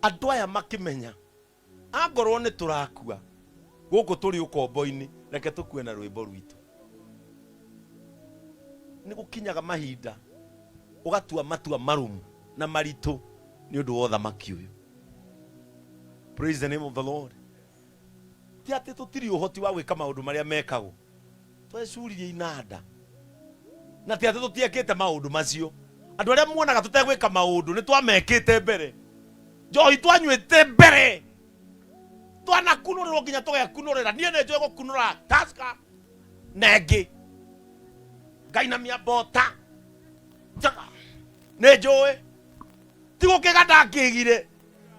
Andũ aya makĩmenya angorwo nĩ tũrakua gũkũ tũrĩ ũkombo-inĩ, reke tũkue na rwĩmbo rwitũ. Nĩ gũkinyaga mahinda ũgatua matua marũmu na maritũ nĩ ũndũ wa ũthamaki ũyũ. Praise the name of the Lord. Ti atĩ tũtirĩ ũhoti wa gwĩka maũndũ marĩa mekagwo, twecuririe inanda na ti atĩ tũtiekĩte maũndũ macio. Andũ arĩa muonaga tũtegwĩka maũndũ nĩ twamekĩte mbere. Njohi twanyuĩte mbere, twanakunũrĩrwo nginya tũgekunũrĩra. Niĩ nĩ njũĩ gũkunũra Tusker na ĩngĩ ngainamia mbota njaga, nĩ njũĩ ti gũkĩga ndakĩgire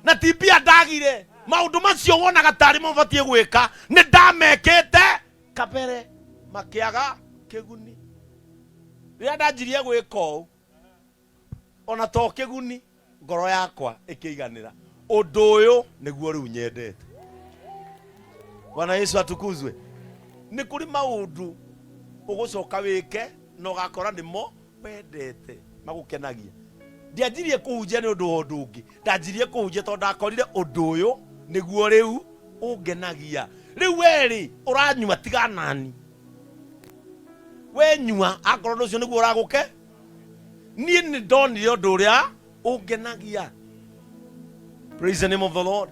na ti mbia ndagire. Maũndũ macio wonaga tarĩ mo batiĩ gwĩka nĩ ndamekĩte kabere, makĩaga kĩguni. Rĩrĩa ndanjirie gwĩka ũũ, ona to kĩguni, ngoro yakwa ĩkĩiganĩra. Ũndũ ũyũ nĩguo rĩu nyendete. Bwana Yesu atukuzwe. Nĩ kũrĩ maũndũ ũgũcoka wĩke na ũgakora nĩmo wendete, magũkenagia. Ndianjirie kũhunjia nĩ ũndũ wa ũndũ ũngĩ, ndanjirie kũhunjia tondũ ndakorire ũndũ ũyũ nĩguo rĩu ũngenagia. Rĩu werĩ ũranyua tiga nani, wenyua akorwo ũndũ ũcio nĩguo ũragũke. Niĩ nĩ ndonire ũndũ ũrĩa ũngenagia. Praise the name of the Lord.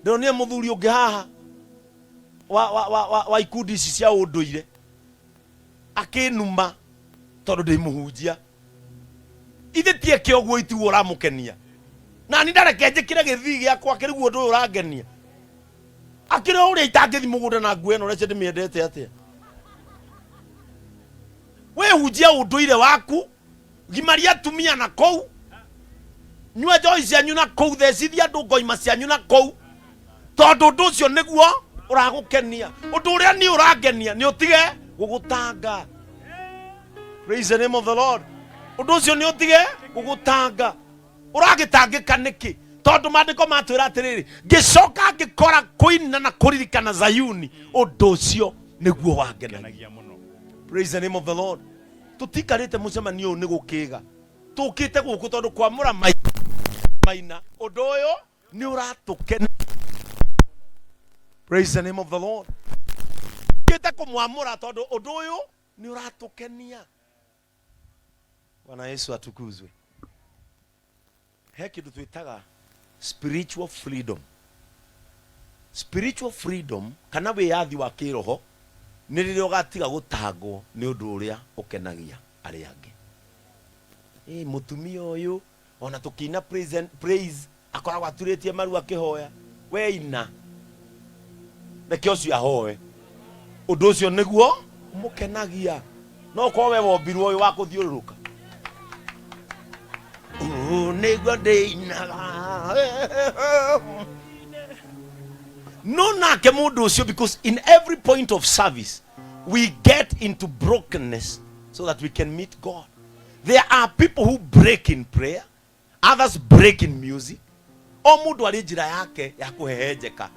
Ndĩronire mũthuri ũngĩ haha wa ikundi ici cia ũndũire akĩnuma tondũ ndĩ mũhunjia. Ithe tieke ũguo, itiguo ũramũkenia. Na ni ndareke njĩkĩre gĩthii gĩakwa kĩriguo ũndũ ũyũ ũrangenia. Akĩrĩ o ũrĩa itangĩthi mũgũnda na nguo ĩno rece ndĩmĩendete atĩa. Wĩhunjia ũndũire waku, gimaria atumia na kũu, nyua njohi cianyu na kũu, thecithia andũ ngoima cianyu na kũu, tondũ ũndũ ũcio nĩguo ũragũkenia. Ũndũ ũrĩa niĩ ũrangenia nĩ ũtige gũgũtanga. Praise the name of the Lord. Ũndũ ũcio nĩ ũtige gũgũtanga. Ũragĩtangĩka nĩkĩ? Tondũ maandĩko matwĩra atĩrĩrĩ, ngĩcoka ngĩkora kũina na kũririkana Zayuni, ũndũ ũcio nĩguo wangenagia Kenagia mũno. Praise the name of the Lord. Tũtikarĩte mũcemanio ũyũ nĩ gũkĩga, tũkĩte gũkũ tondũ kwamũra maina ũndũ ũyũ nĩ ũratũkenia. Praise the name of the Lord. Tũkĩte kũmwamũra tondũ ũndũ ũyũ nĩ ũratũkenia. Bwana Yesu atukuzwe. He kĩndũ twĩtaga spiritual freedom. Spiritual freedom kana wĩyathi wa kĩroho nĩ rĩrĩa ũgatiga gũtangwo nĩ ũndũ ũrĩa ũkenagia arĩa angĩ. Ĩ mũtumia ũyũ ona tũkĩina praise, and- praise akoragwo aturĩtie maru akĩhoya. We ina, reke ũcio ahoe, ũndũ ũcio nĩguo ũmũkenagia. No korwo we wombirwo ũyũ wa kũthiũrũrũka ũũ nĩguo ndĩinaga no nake mũndũ ũcio, because in every point of service we get into brokenness so that we can meet God. There are people who break in prayer, others break in music. O mũndũ arĩ njĩra yake ya kũhehenjeka.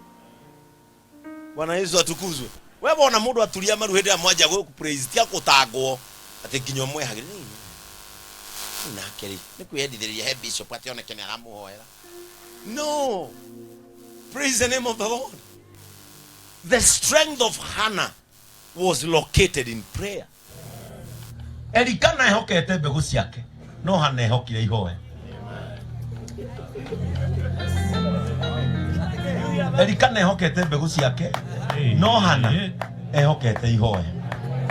Bwana Yesu atukuzwe. We wona mũndũ aturia maru hĩndĩ ĩrĩa mwanjia gũ praise, tiga gũtangwo atĩ nginya ũmwehagĩre. Rĩu nake rĩ nĩ kwĩyendithĩrĩria he bishop atĩ oneke nĩ aramũhoera. No, praise the name of the Lord. The strength of Hannah was located in prayer. Elikana ehokete mbegũ ciake, no Hana ehokire ihoya. Elikana ehokete mbegũ ciake, no Hana ehokete ihoya,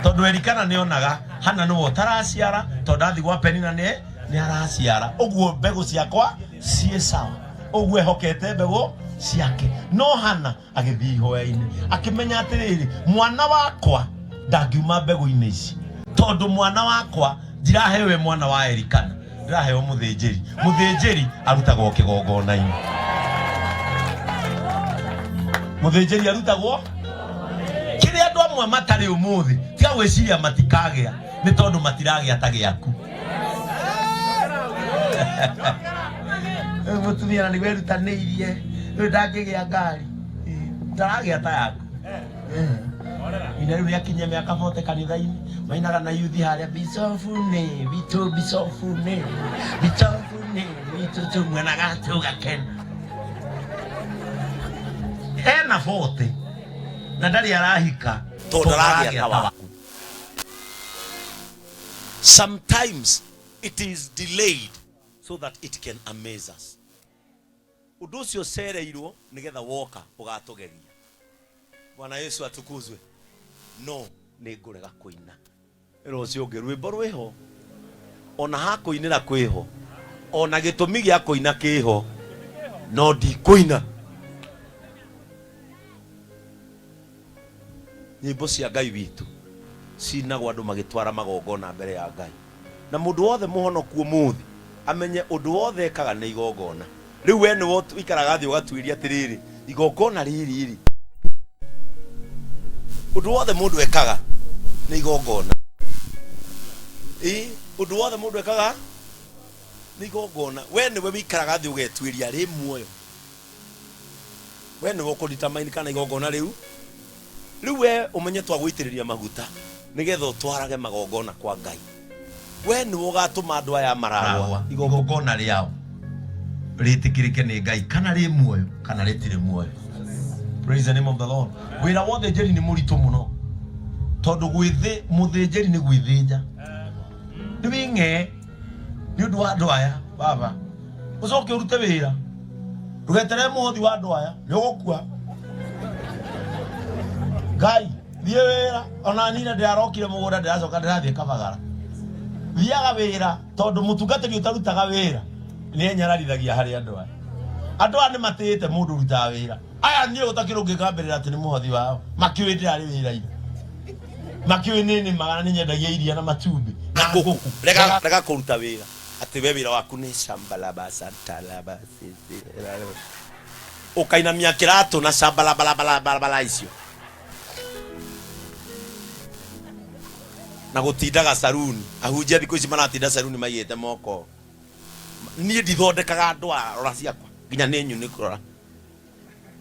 tondũ Elikana nĩ onaga Hana nĩwe ũtaraciara, tondũ athiĩ gwa Penina nĩ araciara, ũguo mbegũ ciakwa ciĩ sawa, ũguo ehokete mbegũ ciake. No Hana agĩthiĩ ihoya-inĩ akĩmenya atĩrĩrĩ, mwana wakwa ndangiuma mbegũ-inĩ ici, tondũ mwana wakwa ndiraheo we mwana wa Elikana, ndĩraheo mũthĩnjĩri. Mũthĩnjĩri arutagwo kĩgongona-inĩ, mũthĩnjĩri arutagwo kĩrĩa andũ amwe matarĩ ũmũthĩ. Tiga gwĩciria matikagĩa nĩ tondũ matiragĩa ta gĩaku. Ũyũ mũtumia na nĩguo erutanĩirie, rĩu ndangĩgĩa ngari, ndaragĩa ta yaku. Ina rĩu nĩakinyia mĩaka 40 kanitha-inĩ, mainaga na yuthi harĩa, bicobu nĩ witũ, bicobu nĩ, bicobu nĩ witũ, tumuonaga tũgakena. Ena 40 na ndarĩ arahika tondũ ndaragĩa ta waku. Sometimes it is delayed so that it can amaze us. Ũndũ ũcio ũcereirwo nĩgetha woka ũgatũgegia. Bwana Yesu atukuzwe. No nĩ ngũrega kũina. Wĩra ũcio ũngĩ rwĩmbo rwĩho ona ha kũinĩra kwĩho ona gĩtũmi gĩa kũina kĩho no ndikũina. Nyĩmbo cia Ngai witũ cinagwo andũ magĩtwara magongona mbere ya Ngai. Na mũndũ wothe mũhonoku ũmũthĩ amenye ũndũ wothe ekaga nĩ igongona. Rĩu we nĩwe ũikaraga thĩ ũgatuĩria atĩrĩrĩ, igongona rĩrĩ rĩ, ũndũ wothe mũndũ ekaga nĩ igongona. Ĩĩ, ũndũ wothe mũndũ ekaga nĩ igongona. We nĩwe wĩikaraga thĩ ũgetuĩria rĩ muoyo. We nĩwe ũkũ-determine kana igongona rĩu. Rĩu we ũmenye twagũitĩrĩria maguta nĩgetha ũtwarage magongona kwa Ngai. We nĩwe ũgatũma andũ aya maragwa igongona rĩao rĩtĩkĩrĩke nĩ Ngai kana rĩ muoyo kana rĩtirĩ muoyo. Praise the name of the Lord. Wĩra wa ũthĩnjĩri nĩ mũritũ mũno tondũ gwĩthĩ mũthĩnjĩri nĩ gwĩthĩnja nĩ wĩng'ee nĩ ũndũ wa andũ aya baba ũcoke ũrute wĩra ndũgeterere mũhothi wa andũ aya nĩ ũgũkua. Ngai thiĩ wĩra ona nina ndĩrarokire mũgũnda ndĩracoka ndĩrathiĩ kabagara. Thiaga wĩra tondũ mũtungatĩri ũtarutaga wĩra nĩ enyararithagia harĩ andũ aya. Andũ aya nĩ matĩĩte mũndũ ũrutaga wĩra. Aya niĩ gũtakĩrĩ ũngĩkambĩrĩra atĩ nĩ mũhothi wao makĩũĩ ndĩrarĩ wĩra ira makĩũĩ nĩ nĩmaga na nĩ nyendagia iria na matumbĩ na ngũkũ. Rega rega kũruta wĩra atĩ we wĩra waku nĩ shambalabasantalabasis ũkainamia kĩratũ na shambalabalabalabala icio na gũtindaga saruni. Ahunjia thikũ ici maratinda saruni maigĩte moko. Niĩ ndithondekaga ndwara, rora ciakwa nginya nĩ nyunĩku, rora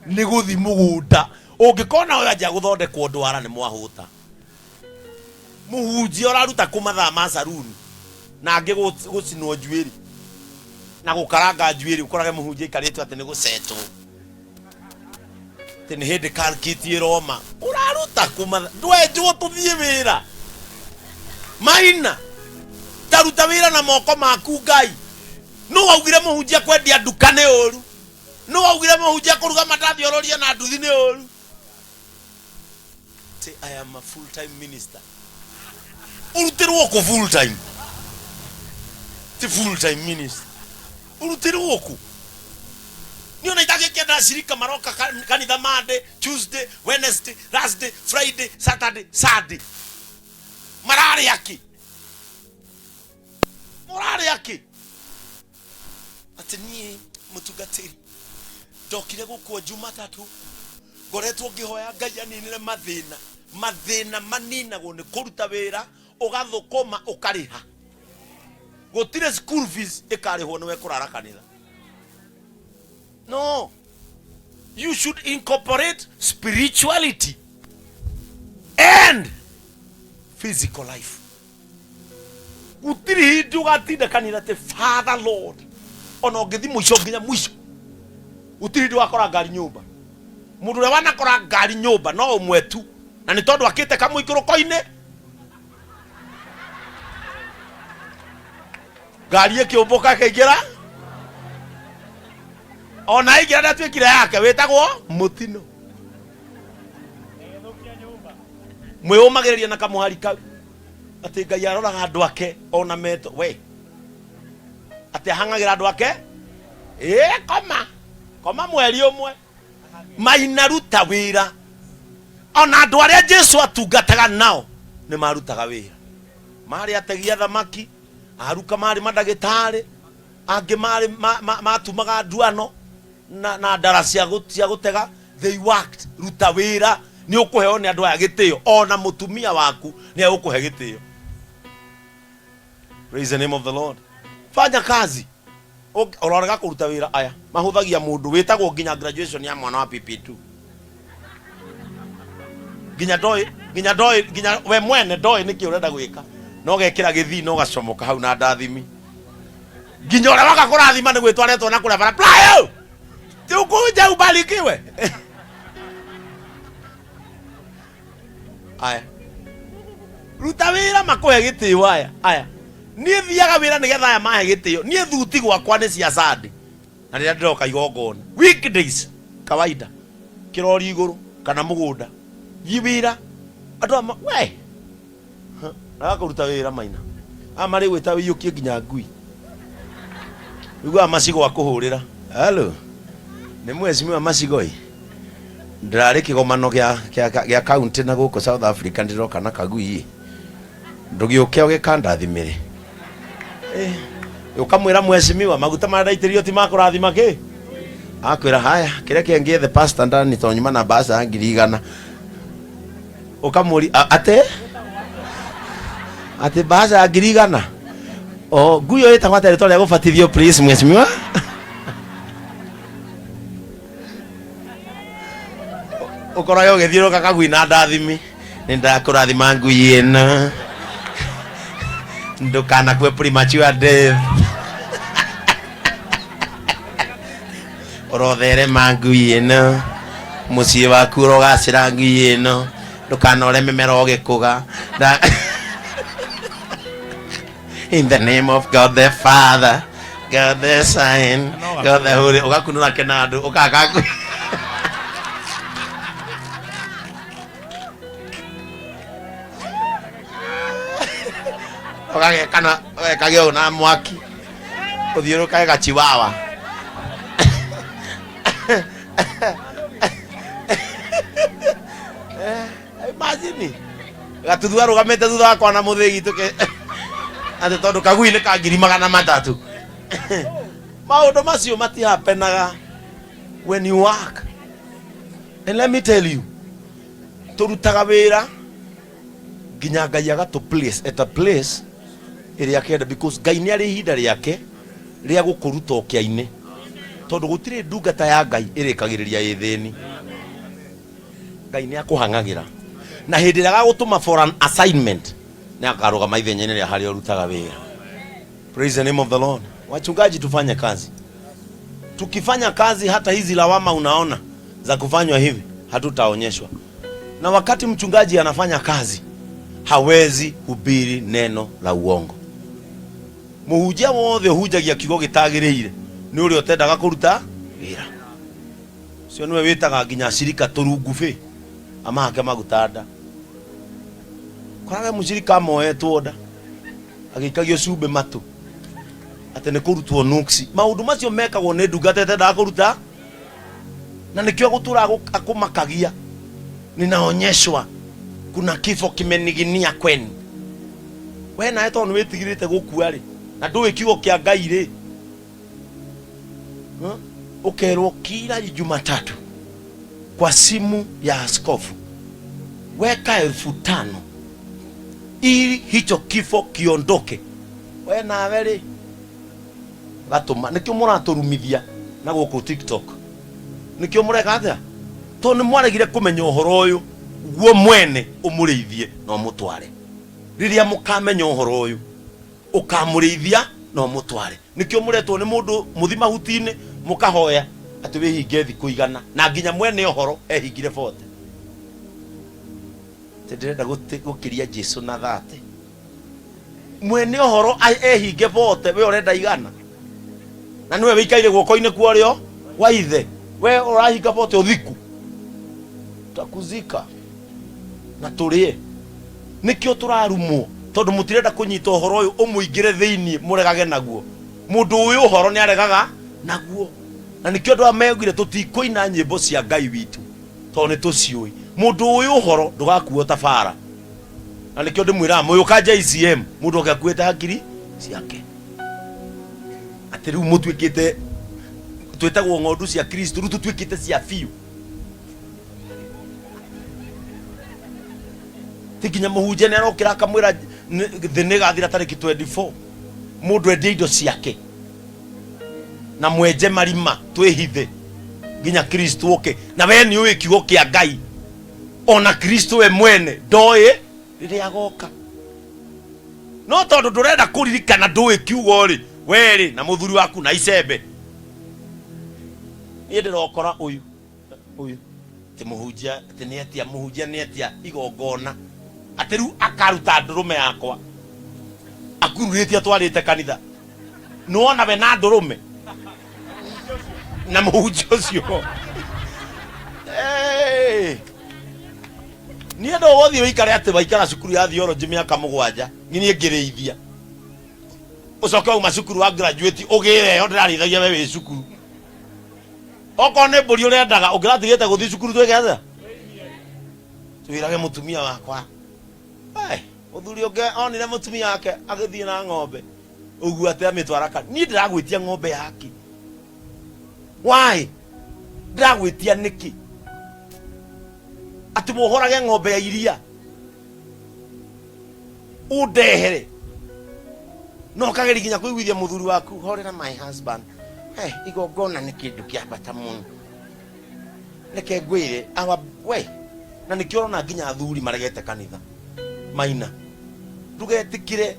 nĩ gũthi mũgũnda. Ũngĩkona ũyũ anjia gũthondekwo ndwara nĩ mwahũta. Mũhunjia ũraruta kũ mathaa ma saruni na angĩ gũcinwo njuĩrĩ na gũkaranga njuĩrĩ, ũkorage mũhunjia aikarĩte atĩ nĩ gũcetwo atĩ nĩ hĩndĩ kalkiti ĩroma. Ũraruta kũ mathaa? Ndwenjwo tũthiĩ wĩra maina, taruta wĩra na moko maku. Ngai nũ waugire mũhunjia kwendia nduka nĩ ũru? Nũ waugire mũhunjia kũruga mandathi ororie na nduthi nĩ ũru? Say, I am a full time minister. Ũrutĩrwo kũ full time? Ti full time minister. Ũrutĩrwo kũ? Niĩ ona itangĩkĩenda acirika maroka kanitha Monday, Tuesday, Wednesday, Thursday, Friday, Saturday, Sunday. Mararĩa kĩ? Mũrarĩa kĩ? Atĩ niĩ mũtungatĩri ndokire gũkũ Jumatatũ ngoretwo ngĩhoya Ngai aninĩre mathĩna. Mathĩna maninagwo nĩ kũruta wĩra, ũgathũkũma ũkarĩha. Gũtirĩ school fees ĩkarĩhwo nĩwe kũrara kanitha. No, you should incorporate spirituality and physical life. Gũtirĩ hĩndĩ ũgatinda kanitha atĩ Father Lord, ona ũngĩthi mũico nginya mũico gũtirĩ hĩndĩ ũgakora ngari nyũmba. Mũndũ ũrĩa wanakora ngari nyũmba no ũmwe tu, na nĩ tondũ akĩte kamũikũrũko-inĩ ngari ĩkĩũmbũka ĩkaingĩra, ona aingĩra ndatuĩkire yake, wĩtagwo mũtino. Mwĩũmagĩrĩria na kamũhari kau atĩ Ngai aroraga andũ ake ona meto we atĩ ahang'agĩra andũ ake. Ĩ koma koma mweri ũmwe maina ruta wĩra. Ona andũ arĩa Jesu atungataga nao nĩ marutaga wĩra, marĩ ategi a thamaki, aruka marĩ mandagĩtarĩ, angĩ marĩ matumaga nduano na ndara cia gũtega. They worked. Ruta wĩra nĩ ũkũheo nĩ andũ aya gĩtĩo, ona mũtumia waku nĩ egũkũhe gĩtĩo. Praise the name of the Lord. Fanya kazi. Ũrarega kũruta wĩra, aya mahũthagia mũndũ wĩtagwo nginya graduation ya mwana wa PP2 nginya ndoĩ nginya ndoĩ nginya we mwene ndoĩ nĩkĩ ũrenda gwĩka, no gekĩra gĩthii no gacomoka hau na ndathimi nginya ũrĩa waka kũrathima nĩ gwĩtwo aretwo na kũrĩa bara playo tukuja ubarikiwe. Aya, ruta wĩra makũhe gĩtĩo. Aya aya, niĩ thiaga wĩra nĩgetha aya mahe gĩtĩo. Niĩ thuti gwakwa nĩ cia Sunday, na rĩrĩa ndĩroka igongona weekdays kawaida kĩrori igũrũ kana mũgũnda thiĩ wĩra andũ ama we agakũruta wĩra maina aya marĩ gwĩta wĩiyũkie nginya ngui iguaga macigo akũhũrĩra halo nĩ mheshimiwa macigo ĩ ndĩrarĩ kĩgomano gĩa gĩa gĩa county na gũkũ South Africa ndĩroka na kagui ĩ ndũgĩũke ũgĩkandathimĩre. Eh, ũkamwĩra mheshimiwa maguta marĩa ndaitĩrĩrio ti makũrathima kĩ akwĩra haya kĩrĩa kĩngĩ the pastor ndani to nyuma na mbaca ya 100,000. Ũkamũri ate atĩ mbaca ya 100,000 o ngui ĩyo ĩtagwo atĩa rĩtwa rĩa gũbatithio please mheshimiwa ũkorage ũgĩthiũrũka kagui na ndathimi nĩ ndakũrathima ngui ĩno ndũkanakue premature death ũrotherema ngui ĩno mũciĩ waku ũrogacĩra ngui ĩno ndũkanore mĩmera ũgĩkũga. In the name of God the Father, God the Son, God the Holy, ũgakunũra kĩnandũ ũkaka ngui. Ũgagekana ũgekage ũũ na mwaki ũthiũrũkage gachiwawa. Imagine gatuthu arũgamĩte thutha wakwa na mũthĩgi tũke atĩ tondũ kagui nĩ ka 300,000. Maũndũ macio matihapenaga when you work. And let me tell you, tũrutaga wĩra nginya Ngai agatũ place at a place ĩrĩa akenda, because Ngai nĩ arĩ ihinda rĩake rĩa gũkũruta ũkĩa-inĩ, tondũ gũtirĩ ndungata ya Ngai ĩrĩkagĩrĩria ĩ thĩni. Ngai nĩ akũhang'agĩra, na hĩndĩ ĩrĩa agagũtũma for an assignment nĩ akarũgama ithenya-inĩ rĩa harĩa ũrutaga wĩra. Praise the name of the Lord. Wachungaji, tufanye kazi. Tukifanya kazi, hata hizi lawama unaona za kufanywa hivi hatutaonyeshwa. Na wakati mchungaji anafanya kazi, hawezi hubiri neno la uongo. Mũhunjia wothe ũhunjagia kiugo gĩtagĩrĩire nĩ ũrĩa ũtendaga kũruta wĩra. Ũcio nĩwe wĩtaga nginya acirika tũrungubĩ amahake maguta nda. Korage mũcirika amoetwo nda agĩikagio cumbĩ matũ atĩ nĩ kũrutwo nuksi. Maũndũ macio mekagwo nĩ ndungata ĩtendaga kũruta, na nĩkĩo gũtũra akũmakagia. Ninaonyeshwa kuna kifo kimeniginia kwenu. We nawe tondũ nĩ wĩtigĩrĩte gũkua rĩ, na ndũĩ kiugo kĩa Ngai rĩ, Ũkerwo kila Jumatatu kwa simu ya askofu weka 5,000 ili hicho kifo kiondoke. We nawe rĩ gatũma nĩkĩo mũratũrumithia na gũkũ TikTok, nĩkĩo mũreka atĩa, tondũ nĩ mwaregire kũmenya ũhoro ũyũ guo mwene ũmũrĩithie na ũmũtware. Rĩrĩa mũkamenya ũhoro ũyũ ũkamũrĩithia na ũmũtware. Nĩkĩo mũretwo nĩ mũndũ mũthi mahuti-inĩ mũkahoya atĩ wĩhinge thikũ 100, na nginya mwene ũhoro ehingire 40. Atĩ ndĩrenda gũkĩria Jesu na 30. Mwene ũhoro ehinge 40, we ũrenda 100, na nĩwe wĩikaire guoko-inĩ kwa ũrĩo wa ithe. We ũrahinga 40 ũthiku takuzika na tũrĩe. Nĩkĩo tũrarumwo, tondũ mũtirenda kũnyita ũhoro ũyũ ũmũingĩre thĩinĩ mũregage naguo. Mũndũ ũĩ ũhoro nĩ aregaga naguo, na nĩkĩo andũ aya megire tũtikũina nyĩmbo cia Ngai witũ tondũ nĩ tũciũĩ. Mũndũ ũĩ ũhoro ndũgakuo ta bara, na nĩkĩo ndĩmwĩraga mũyũka JCM mũndũ oke akuĩte hakiri ciake atĩ rĩu mũtuĩkĩte twĩtagwo ng'ondu cia Kristo, rĩu tũtuĩkĩte cia biũ. Ti nginya mũhunjia nĩ arokĩra akamwĩra thĩ nĩ ĩgathira tarĩki 24, mũndũ endie indo ciake na mwenje marima twĩhithe nginya Kristo oke. Na we nĩ ũĩ kiugo kĩa Ngai, ona Kristo we mwene ndoĩ rĩrĩa agoka, no tondũ ndũrenda kũririkana ndũĩ kiugo rĩ, we rĩ na mũthuri waku na icembe. Niĩ ndĩrokora ũyũ ũyũ ti mũhunjia atĩ nĩ atia mũhunjia nĩ atia igongona. Atĩ rĩu akaruta ndũrũme yakwa akururĩtie atwarĩte kanitha. Nĩwona we na ndũrũme na mũhunjia ũcio. Hey! Niĩ ndũgũthiĩ ũikare atĩ waikara cukuru ya theology mĩaka 7 niĩ ngĩrĩithia, ũcoke wauma cukuru wa graduate ũgĩre ĩyo ndĩrarĩithagia we wĩ cukuru. Okorwo nĩ mbũri ũrendaga, ũngĩratigĩte gũthiĩ cukuru twĩke atĩa? Twĩrage mũtumia wakwa. Hey, mũthuri ũngĩ onire mũtumia wake agĩthiĩ na ng'ombe ũguo atĩ amĩtwara ka niĩ ndĩragwĩtia ng'ombe yake. Why? Ndĩragwĩtia nĩkĩ atĩ wohorage ng'ombe ya iria ũndehere no ũkageria nginya kũiguithia mũthuri waku, horera my husband. Hey, igongona nĩ kĩndũ kĩa bata mũno, reke ngwĩre awa we. Na nĩkĩo ũrona nginya athuri maregete kanitha. Maina, ndũgetĩkĩre.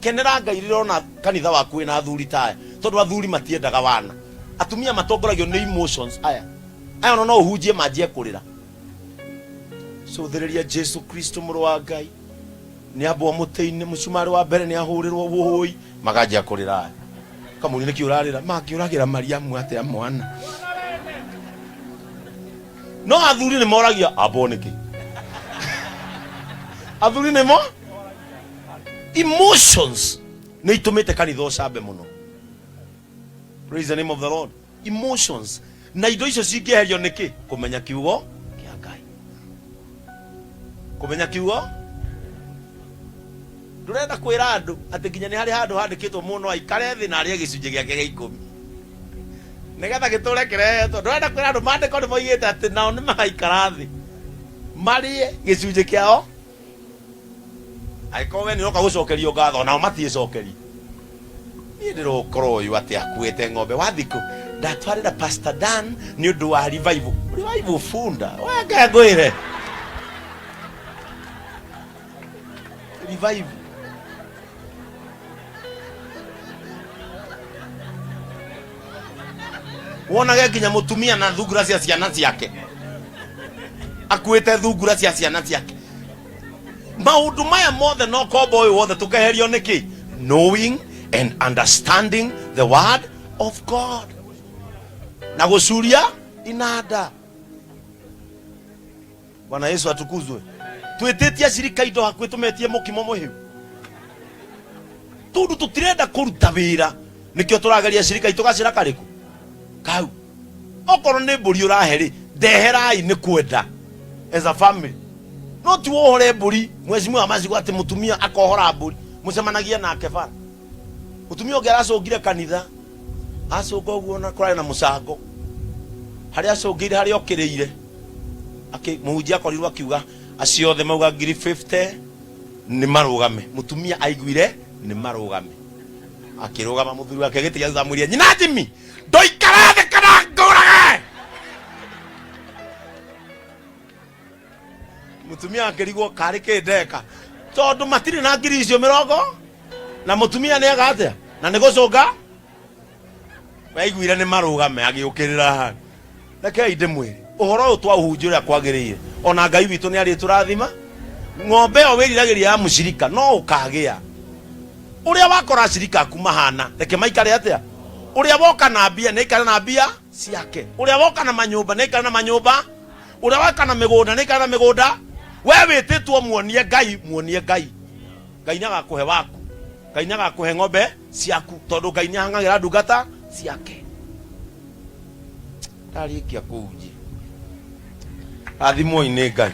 Kenera Ngai rĩrĩa ũrona kanitha waku wĩna athuri ta aya, tondũ athuri matiendaga wana. Atumia matongoragio nĩ emotions. Aya aya ona no ũhunjie manjie kũrĩra. Cũthĩrĩria Jesu Kristo, mũrũ wa Ngai, nĩ ambwo mũtĩ-inĩ, mũcumarĩ wa mbere nĩ ahũrĩrwo, wũi, makanjia kũrĩra. Aya kamũria, nĩkĩ ũrarĩra? Mangĩũragĩra Mariamu atĩa mwana? No athuri nĩ moragia ambwo nĩkĩ. Athuri nĩmo emotions nĩ itũmĩte kanitha ũcambe mũno. Praise the name of the Lord. Emotions na indo icio cingĩeherio nĩkĩ? Kũmenya kiugo kĩa Ngai, kũmenya kiugo. Ndũrenda kwĩra andũ atĩ nginya nĩ harĩ handũ handĩkĩtwo mũndũ aikare thĩ na arĩe gĩcunjĩ gĩake gĩa 10 nĩgetha gĩtũre kĩrehetwo. Ndũrenda kwĩra andũ maandĩko nĩ moigĩte atĩ nao nĩ magaikara thĩ marĩe gĩcunjĩ kĩao. Angĩkorwo we nĩ ũroka gũcokerio ngatho, nao matiĩcokerie. Niĩ ndĩrokora ũyũ atĩ akuĩte ng'ombe wathikũ ndatwarĩra Pastor Dan nĩ ũndũ wa revival. Revival funda wenge ngwĩre revival. Wonage nginya mũtumia na thungura cia ciana ciake, akuĩte thungura cia ciana ciake. Maũndũ maya mothe no kombo ũyũ wothe tũkeherio nĩkĩ? Knowing and understanding the word of God na gũcuria inanda. Bwana Yesu atukuzwe. Twĩtĩtie acirika indo hakuhĩ, tũmetie mũkimo mũhĩu tondũ tũtirenda kũruta wĩra. Nĩkĩo tũrageria acirika itũ gacĩra karĩkũ kau. Okorwo nĩ mbũri ũrahe rĩ, ndeherai nĩ kwenda as a family, no ti wohore mbũri mwecimu wa macigo atĩ mũtumia akohora mbũri mũcemanagie nake bara. Mũtumia ũngĩ aracũngire kanitha, acũnga ũguo na kũrarĩ na mũcango harĩa acũngĩire, harĩa okĩrĩire. Mũhunjia akorirwo akiuga acio othe mauga ngiri 50 nĩ marũgame. Mũtumia aiguire nĩ marũgame, akĩrũgama. Mũthuri wake gĩtĩ gĩa thutha amwĩrire, nyina Jimmy, ndũikare thĩ kana ngũrage. Mũtumia akĩrigwo karĩ kĩ ndeka, tondũ matirĩ na ngiri icio 20, na mũtumia nĩ ega atĩa na nĩ gũcũnga waiguire nĩ marũgame agĩũkĩrĩra hau. Rekei ndĩmwĩre ũhoro ũyũ twaũhunjia ũrĩa kwagĩrĩire, ona Ngai witũ nĩ arĩtũrathima. Ng'ombe ĩyo wĩriragĩria ya mũcirika no ũkagĩa. Ũrĩa wakora acirika aku mahana, reke maikare atĩa. Ũrĩa woka na mbia nĩ aikare na mbia ciake, ũrĩa woka na manyũmba nĩ aikare na manyũmba, ũrĩa woka na mĩgũnda nĩ aikare na mĩgũnda. We wĩtĩtwo muonie Ngai, muonie Ngai. Ngai nĩ agakũhe waku, Ngai nĩ agakũhe ng'ombe ciaku, tondũ Ngai nĩ ahang'agĩra ndungata ciake. Ndarĩkia kũhunjia, rathimwoi nĩ Ngai.